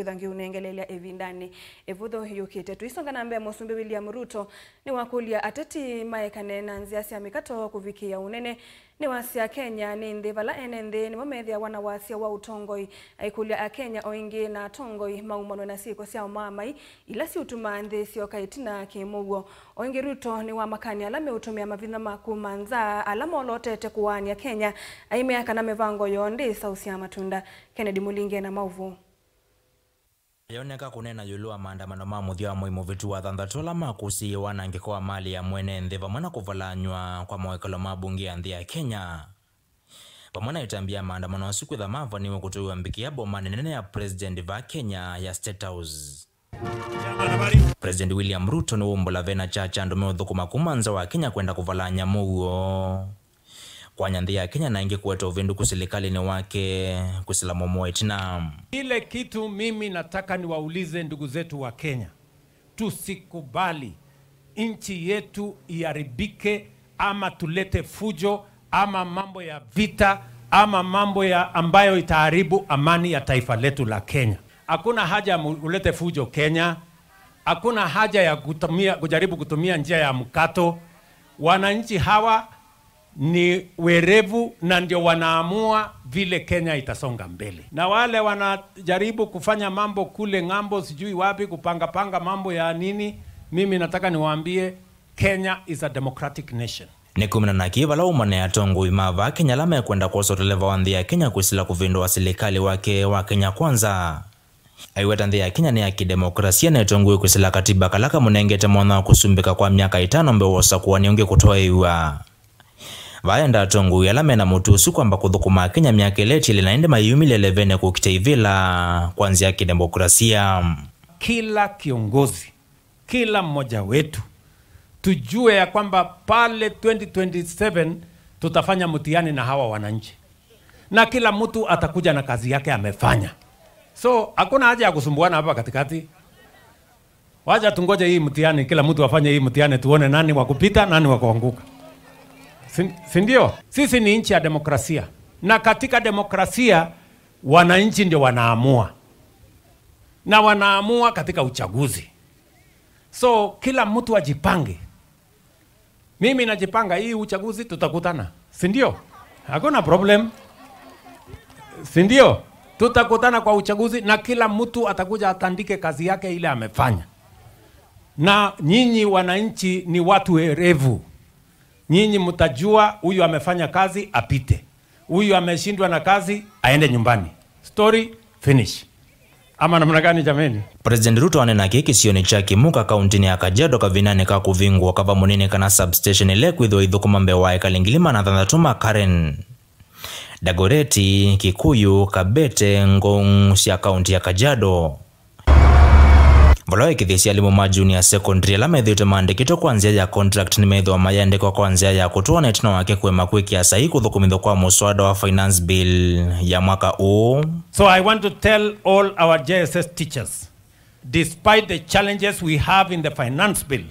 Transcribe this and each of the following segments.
Thangi unengelelea evindani evutho yukite tuisonga na mbe Musumbi William Ruto ni wakulia ateti maekane na nziasi ya mikato kuvikia unene ni wasia Kenya ni nthi vala ene nthi ni mamethia wana wasia wa utongoi aikulia a Kenya oingi na tongoi maumano na siko sia mamai ila si utuma nthi sioka itina kimuguo oingi Ruto ni wa makani ala meutumia mavitha makumanza ala molotete kuwania Kenya aimea kana mevango yondi sausi ya matunda. Kennedy Mulinge na mauvu yoneka kunena yulu maandamano ma muthia wa muimu vitu wa thanthatu ala makusiiwa wanangiko wa mali ya mwene nthi vamwe na kuvalanywa kwa mawekalo ma bunge ya nthi ya Kenya pamwe na itambia maandamano asu kwitha mavaniwe kutuiwa mbikia boma nene ya President va Kenya ya State House. President William Ruto ni wombola vena chacha andu meuthukuma kuma nza wa Kenya kwenda kuvalanya muguo kwa nthi ya Kenya na ingi kuweta uvinduku serikalini wake kusila momo itina. Ile kitu mimi nataka niwaulize ndugu zetu wa Kenya, tusikubali nchi yetu iharibike ama tulete fujo ama mambo ya vita ama mambo ya ambayo itaharibu amani ya taifa letu la Kenya. Hakuna haja ulete fujo Kenya. Hakuna haja ya kujaribu kutumia njia ya mkato. Wananchi hawa ni werevu na ndio wanaamua vile Kenya itasonga mbele. Na wale wanajaribu kufanya mambo kule ng'ambo sijui wapi kupanga panga mambo ya nini, mimi nataka niwaambie Kenya is a democratic nation. Ni kumina na kivala umane ya tongu imava Kenya lama ya kwenda kwa soteleva wa nthi ya Kenya kusila kuvindua serikali wake wa Kenya Kwanza. Aiweta nthi ya Kenya ni ya kidemokrasia na tongu kusila katiba kalaka munengete mwana kusumbika kwa miaka 5 mbewosa kuwa niunge kutoa iwa. Vaenda tongu yalame na mutusu kwamba kuthukuma Kenya miaka ile chile na ende mayumile levene kukitaivila kwanzia kidemokrasia. Kila kiongozi, kila mmoja wetu tujue ya kwamba pale 2027 tutafanya mtihani na hawa wananchi. Na kila mtu atakuja na kazi yake amefanya. So hakuna haja ya kusumbuana hapa katikati. Wacha tungoje hii mtihani, kila mtu afanye hii mtihani tuone nani wa kupita, nani wa kuanguka. Sindio? Sisi ni nchi ya demokrasia. Na katika demokrasia wananchi ndio wanaamua. Na wanaamua katika uchaguzi. So kila mtu ajipange. Mimi najipanga hii uchaguzi tutakutana. Sindio? Hakuna problem. Sindio? Tutakutana kwa uchaguzi na kila mtu atakuja atandike kazi yake ile amefanya. Na nyinyi wananchi ni watu werevu. Nyinyi mtajua huyu amefanya kazi apite. Huyu ameshindwa na kazi aende nyumbani. Story finish. Ama namna gani jameni? President Ruto anena kiki sioni cha Kimuka kaunti ya Kajiado kavinane ka kuvingwa kava munene kana substation ile kwitho ithukuma mbewa ekalingilima na thandatuma Karen Dagoreti, Kikuyu, Kabete, Ngong sia kaunti ya Kajiado. Valoe kithisi alimu ma junior secondary ala methite maandikitwo kwa nzia ya contract ni methwa mayandikwa kwa nzia ya kutoa na itina wake kwema kwikia sahihi kuthukumithwa kwa muswada wa finance bill ya mwaka huu. So I want to tell all our JSS teachers, despite the challenges we have in the finance bill,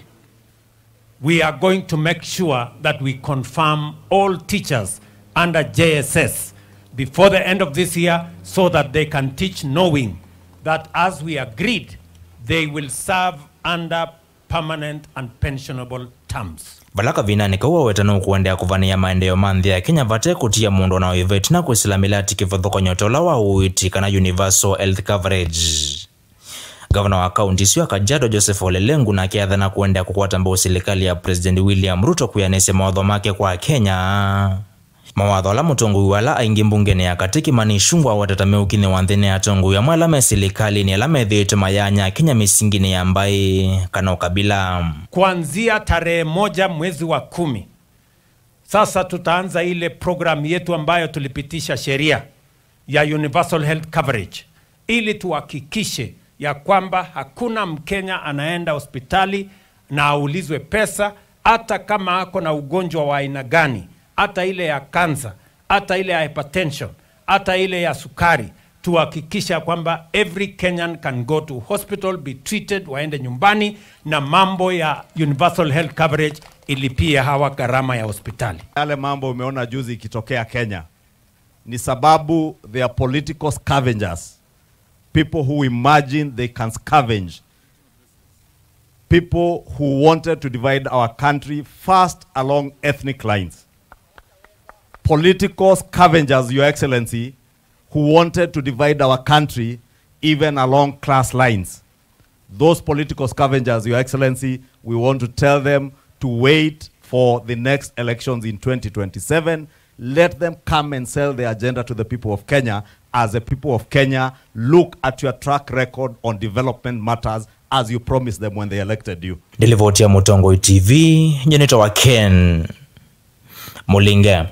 we are going to make sure that we confirm all teachers under JSS before the end of this year so that they can teach knowing that as we agreed, they will serve under permanent and pensionable terms. Balaka vinani kawa wetano kuendea kuvania maendeleo manthi ya Kenya vate kutia mundu na oivet na kuisilamilati kivotho nyotola wa uiti kana universal health coverage. Governor wa kaunti ya Kajiado Joseph Ole Lenku na kiathana kuendea kukwata mbao serikali ya President William Ruto kuyanese mawatho make kwa Kenya. Mawatho ala mutongu wala aingi mbungene ya katiki mani shungwa watatameuki wa nthene ya tongu ya mwala serikali ni alame thete mayanya Kenya misingine ya mbai kana ukabila. Kuanzia tarehe 1 mwezi wa 10. Sasa tutaanza ile program yetu ambayo tulipitisha sheria ya Universal Health Coverage ili tuhakikishe ya kwamba hakuna Mkenya anaenda hospitali na aulizwe pesa hata kama ako na ugonjwa wa aina gani, hata ile ya kansa, hata ile ya hypertension, hata ile ya sukari. Tuhakikisha kwamba every Kenyan can go to hospital, be treated, waende nyumbani, na mambo ya universal health coverage ilipie hawa gharama ya hospitali. Yale mambo umeona juzi ikitokea Kenya ni sababu they are political scavengers. People who imagine they can scavenge. People who wanted to divide our country first along ethnic lines. Political scavengers, Your Excellency, who wanted to divide our country even along class lines. Those political scavengers, Your Excellency, we want to tell them to wait for the next elections in 2027. Let them come and sell their agenda to the people of Kenya. As the people of Kenya, look at your track record on development matters as you promised them when they elected you. Nilivotia Mutongo TV, nyenito wa Ken Mulinge.